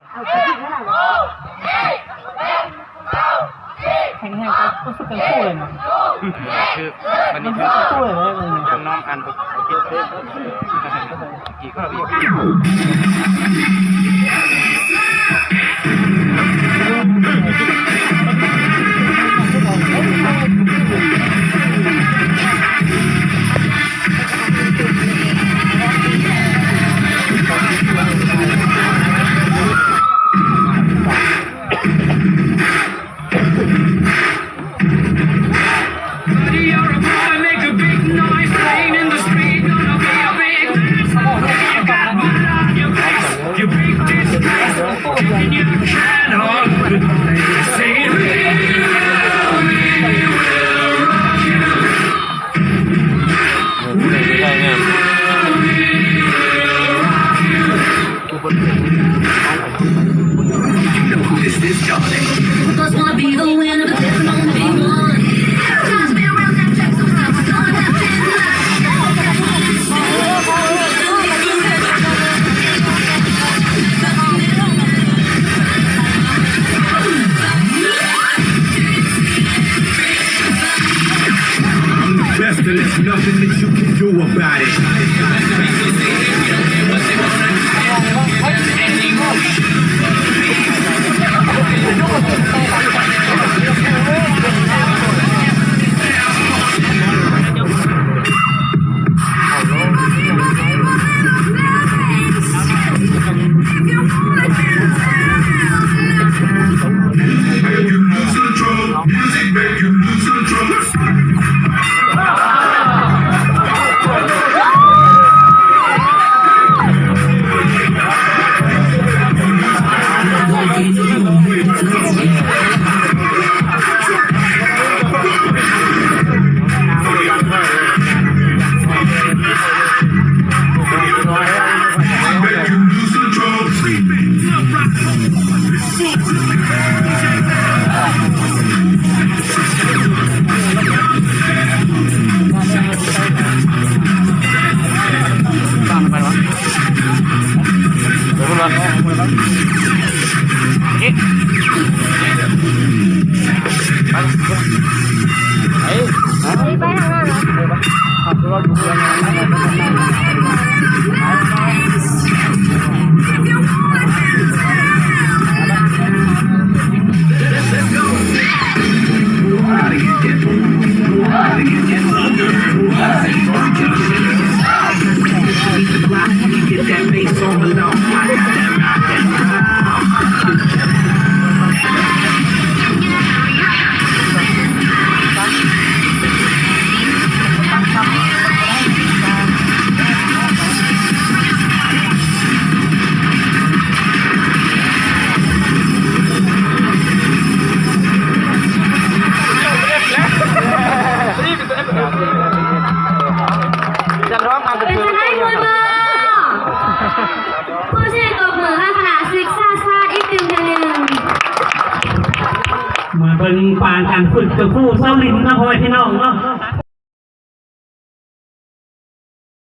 ແຂງແຮງ ການຝຶກກັນຄູ່ເລີຍເນາະ. ຄືບັດນີ້ ມັນຄືກັນຄູ່ເລີຍເນາະ ເບິ່ງນີ້ ນ້ອງໆ ອ່ານບໍ່ເກັ່ງ. I'm the best, and there's nothing that you can do about it. Music make you lose control. Music make you lose control. ເປັນຈັ່ງໃດໝູ່ເບິ່ງ ຜູ້ຊ່ວຍຕົບມືໃຫ້ຄະນະສຶກສາຊາດອີກຕື່ມໜຶ່ງ. ມາເບິ່ງປານການຝຶກກັບຄູຊາວລິນເນາະ ພໍ່ແມ່ພີ່ນ້ອງເນາະ.